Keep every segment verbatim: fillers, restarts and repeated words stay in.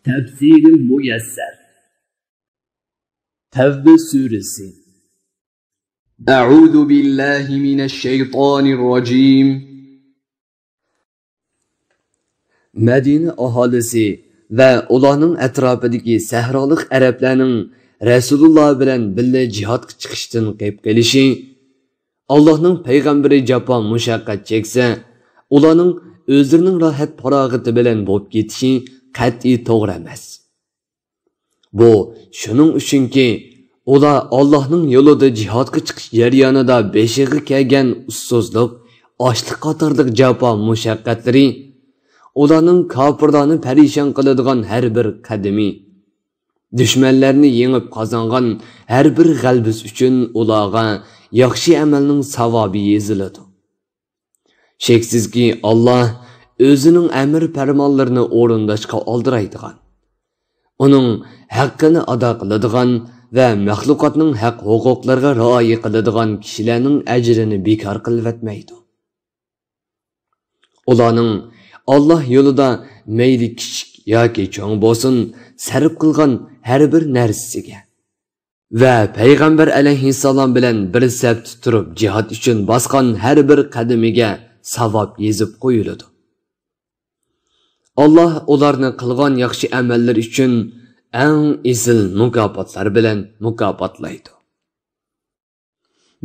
تەپسىرى مۇيەسسەر. تەۋبە سۈرىسى. أعوذ بالله من الشيطان الرجيم. مەدىنە ئاھالىسى ۋە ئۇلارنىڭ ئەتراپىدىكى سەھرالىق ئەرەبلەرنىڭ رەسۇلۇللا بىلەن بىللە جىھادقا چىقىشتىن قېلىپ قېلىشى، ئاللاھنىڭ پەيغەمبىرى جاپا مۇشەققەت چەكسە، ئۇلارنىڭ ئۆزلىرىنىڭ راھەت پاراغىتى بىلەن بولۇپ كېتىشى قەتئىي توغرا ئەمەس. بۇ شۇنىڭ ئۈچۈنكى، ئۇلار ئاللاھنىڭ يولىدا جىھادقا چىقىش جەريانىدا بېشىغا كەلگەن ئۇسسۇزلۇق، ئاچلىق قاتارلىق جاپا مۇشەققەتلىرى، ئۇلارنىڭ كاپىرلارنى پەرىشان قىلىدىغان ھەر بىر قەدىمى، دۈشمەنلەرنى يېڭىپ قازانغان ھەر بىر غەلىبىسى ئۈچۈن ئۇلارغا ياخشى ئەمەلنىڭ ساۋابى يېزىلىدۇ. شەكسىزكى، ئاللاھ ئۆزىنىڭ ئەمر پەرمانلىرىنى ئورۇنداشقا ئالدىرايدىغان، ئۇنىڭ ھەققىنى ئادا قىلىدىغان ۋە مەخلۇقاتنىڭ ھەق ھوقۇقلىرىغا رىئايە قىلىدىغان كىشىلەرنىڭ ئەجرىنى بىكار قىلىۋەتمەيدۇ. ئۇلارنىڭ ئاللاھ يولىدا مەيلى كىچىك ياكى چوڭ بولسۇن، سەرپ قىلغان ھەر بىر نەرسىسىگە ۋە پەيغەمبەر ئەلەيھىسسالام بىلەن بىر سەپتە تۇرۇپ جىھاد ئۈچۈن باسقان ھەر بىر قەدىمىگە ساۋاب يېزىپ قويۇلىدۇ. ئاللاھ ئۇلارنى قىلغان ياخشى ئەمەللىرى ئۈچۈن ئەڭ ئېسىل مۇكاپاتلار بىلەن مۇكاپاتلايدۇ.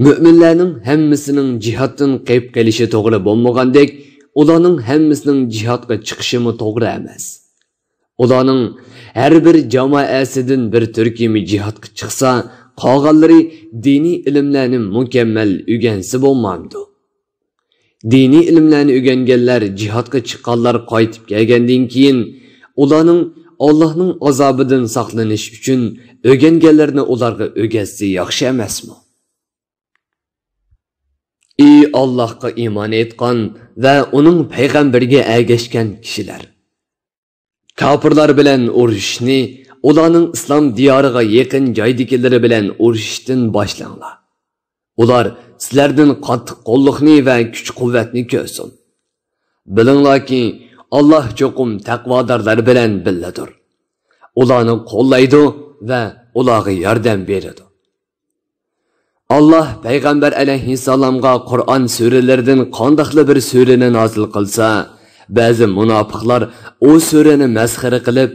مۆمىنلەرنىڭ ھەممىسىنىڭ جىھادتىن قېلىپ قېلىشى توغرا بولمىغاندەك، ئۇلارنىڭ ھەممىسىنىڭ جىھادقا چىقىشىمۇ توغرا ئەمەس. ئۇلارنىڭ ھەر بىر جامائەسىدىن بىر تۈركۈمى جىھادقا چىقسا، قالغانلىرى دىنىي ئىلىملەرنى مۇكەممەل ئۆگەنسە بولمامدۇ؟ دىنىي ئىلىملەرنى ئۆگەنگەنلەر جىھادقا چىققانلار قايتىپ كەلگەندىن كېيىن، ئۇلارنىڭ ئاللاھنىڭ ئازابىدىن ساقلىنىش ئۈچۈن ئۆگەنگەنلىرىنى ئۇلارغا ئۆگەتسە ياخشى ئەمەسمۇ؟ ئى ئاللاھقا ئىمان ئېيتقان ۋە ئۇنىڭ پەيغەمبىرىگە ئەگەشكەن كىشىلەر! كاپىرلار بىلەن ئۇرۇشۇشنى ئۇلارنىڭ ئىسلام دىيارىغا يېقىن جايدىكىلىرى بىلەن ئۇرۇشۇشتىن باشلاڭلار. ئۇلار سىلەردىن قاتتىق قوللۇقنى ۋە كۈچ-قۇۋۋەتنى كۆرسۇن. بىلىڭلاركى، ئاللاھ چوقۇم تەقۋادارلار بىلەن بىللىدۇر. ئۇلارنى قوللايدۇ ۋە ئۇلارغا ياردەم بېرىدۇ. ئاللاھ پەيغەمبەر ئەلەيھىسسالامغا قۇرئان سۈرىلىرىدىن قانداقلا بىر سۈرىنى نازىل قىلسا، بەزى مۇناپىقلار ئۇ سۈرىنى مەسخىرە قىلىپ،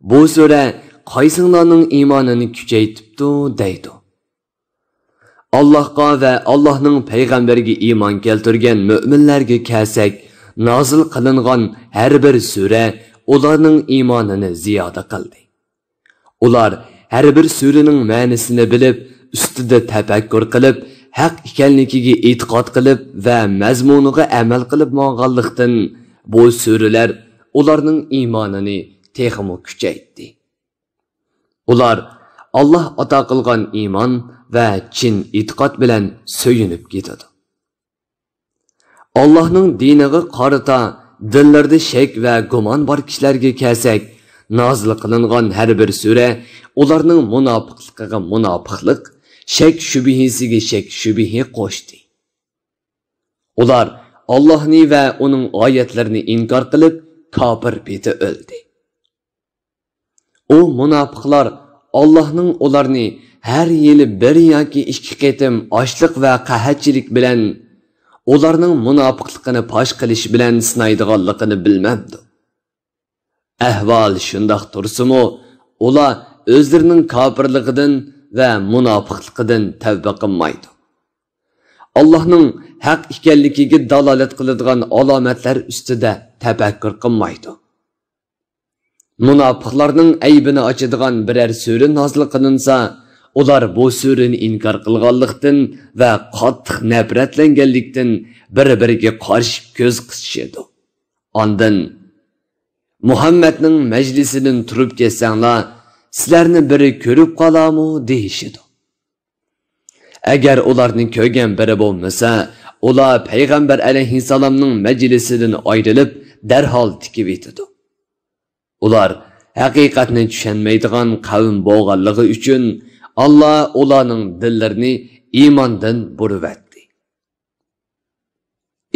«بۇ سۈرە قايسىڭلارنىڭ ئىمانىنى كۈچەيتىپتۇ؟» دەيدۇ. ئاللاھقا ۋە ئاللاھنىڭ پەيغەمبىرىگە ئىمان كەلتۈرگەن مۆمىنلەرگە كەلسەك، نازىل قىلىنغان ھەر بىر سۈرە ئۇلارنىڭ ئىمانىنى زىيادە قىلدى. ئۇلار ھەر بىر سۈرىنىڭ مەنىسىنى بىلىپ، ئۈستىدە تەپەككۇر قىلىپ، ھەق ئىكەنلىكىگە ئېتىقاد قىلىپ ۋە مەزمۇنىغا ئەمەل قىلىپ ماڭغانلىقتىن، بۇ سۈرىلەر ئۇلارنىڭ ئىمانىنى تېخىمۇ كۈچەيتتى. ئۇلار ئاللاھ ئاتا قىلغان ئىمان ۋە چىن ئېتىقاد بىلەن سۆيۈنۈپ كېتىدۇ. ئاللاھنىڭ دىنىغا قارىتا دىللىرىدا شەك ۋە گۇمان بار كىشىلەرگە كەلسەك، نازىل قىلىنغان ھەر بىر سۈرە ئۇلارنىڭ مۇناپىقلىقىغا مۇناپىقلىق، شەك-شۈبھىسىگە شەك-شۈبھە قوشتى. ئۇلار ئاللاھنى ۋە ئۇنىڭ ئايەتلىرىنى ئىنكار قىلىپ، كاپىر پېتى ئۆلدى. ئۇ مۇناپىقلار ئاللاھنىڭ ئۇلارنى ھەر يىلى بىر ياكى ئىككى قېتىم ئاچلىق ۋە قەھەتچىلىك بىلەن، ئۇلارنىڭ مۇناپىقلىقىنى پاش قىلىش بىلەن سىنايدىغانلىقىنى بىلمەمدۇ؟ ئەھۋال شۇنداق تۇرسىمۇ، ئۇلار ئۆزلىرىنىڭ كاپىرلىقىدىن ۋە مۇناپىقلىقىدىن تەۋبە قىلمايدۇ. ئاللاھنىڭ ھەق ئىكەنلىكىگە دالالەت قىلىدىغان ئالامەتلەر ئۈستىدە تەپەككۇر قىلمايدۇ. مۇناپىقلارنىڭ ئەيىبىنى ئاچىدىغان بىرەر سۈرە نازىل قىلىنسا، ئۇلار بۇ سۈرىنى ئىنكار قىلغانلىقتىن ۋە قاتتىق نەپرەتلەنگەنلىكتىن بىر-بىرىگە قارىشىپ كۆز قىسىشىدۇ. ئاندىن، «مۇھەممەدنىڭ مەجلىسىدىن تۇرۇپ كەتسەڭلار، سىلەرنى بىرى كۆرۈپ قالارمۇ؟» دېيىشىدۇ. ئەگەر ئۇلارنى كۆرگەن بىرى بولمىسا، ئۇلار پەيغەمبەر ئەلەيھىسسالامنىڭ مەجلىسىدىن ئايرىلىپ، دەرھال تىكىۋېتىدۇ. ئۇلار ھەقىقەتنى چۈشەنمەيدىغان قەۋم بولغانلىقى ئۈچۈن، ئاللا ئۇلارنىڭ دىللىرىنى ئىماندىن بۇرۇۋەتتى.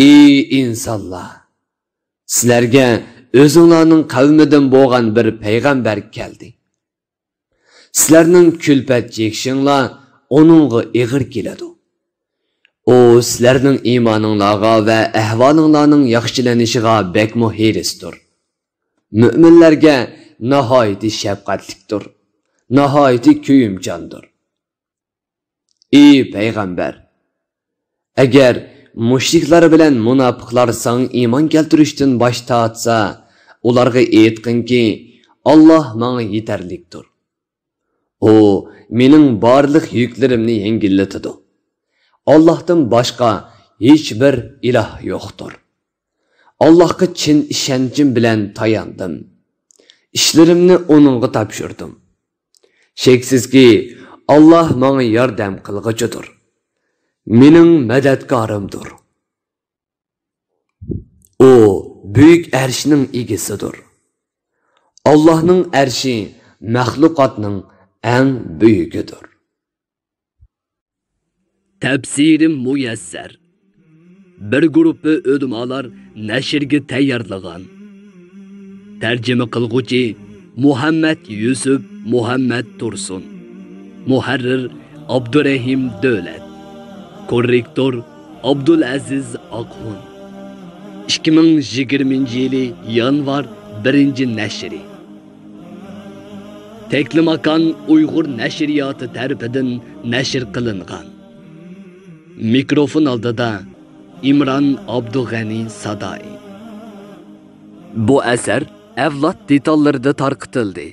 ئى ئىنسانلار! سىلەرگە ئۆزۈڭلارنىڭ قەۋمىدىن بولغان بىر پەيغەمبەر كەلدى. سىلەرنىڭ كۈلپەت چېكىشىڭلار ئۇنىڭغا ئېغىر كېلىدۇ. ئۇ سىلەرنىڭ ئىمانىڭلارغا ۋە ئەھۋالىڭلارنىڭ ياخشىلىنىشىغا بەكمۇ ھېرىستۇر. مۆمىنلەرگە ناھايىتى شەپقەتلىكتۇر، ناھايىتى كۆيۈمچاندۇر. ئى پەيغەمبەر! ئەگەر مۇشرىكلار بىلەن مۇناپىقلار ساڭا ئىمان كەلتۈرۈشتىن باش تارتسا، ئۇلارغا ئېيتقىنكى، ئاللاھ ماڭا يېتەرلىكتۇر. ئۇ مېنىڭ بارلىق يۈكلىرىمنى يەڭگىللىتىدۇ. ئاللاھتىن باشقا ھېچبىر ئىلاھ يوقتۇر. ئاللاھقا چىن ئىشەنچىم بىلەن تاياندىم. ئىشلىرىمنى ئۇنىڭغا تاپشۇردۇم. شەكسىزكى، ئاللاھ ماڭا ياردەم قىلغۇچىدۇر. مېنىڭ مەدەتكارىمدۇر. ئۇ بۈيۈك ئەرشنىڭ ئىگىسىدۇر. ئاللاھنىڭ ئەرشى مەخلۇقاتنىڭ ئەڭ بۈيۈكىدۇر. تەپسىرى مۇيەسسەر. بىر گۇرۇپپا ئۆلىمالار نەشرگە تەييارلىغان. تەرجىمە قىلغۇچى مۇھەممەد يۈسۈپ مۇھەممەد تۇرسۇن. مۇھەررىر ئابدۇرەھىم دۆلەت. كوررېكتور ئابدۇلئەزىز ئاقخۇن. ئىككى مىڭ يىگىرمىنچى يىلى يانۋار بىرىنچى نەشرى. تەكلىماكان ئۇيغۇر نەشرىياتى تەرىپىدىن نەشر قىلىنغان. مىكروفون ئالدىدا ئىمران ئابدۇغەنى سادائى. بۇ ئەسەر ئەۋلاد دېتاللىرىدا تارقىتىلدى.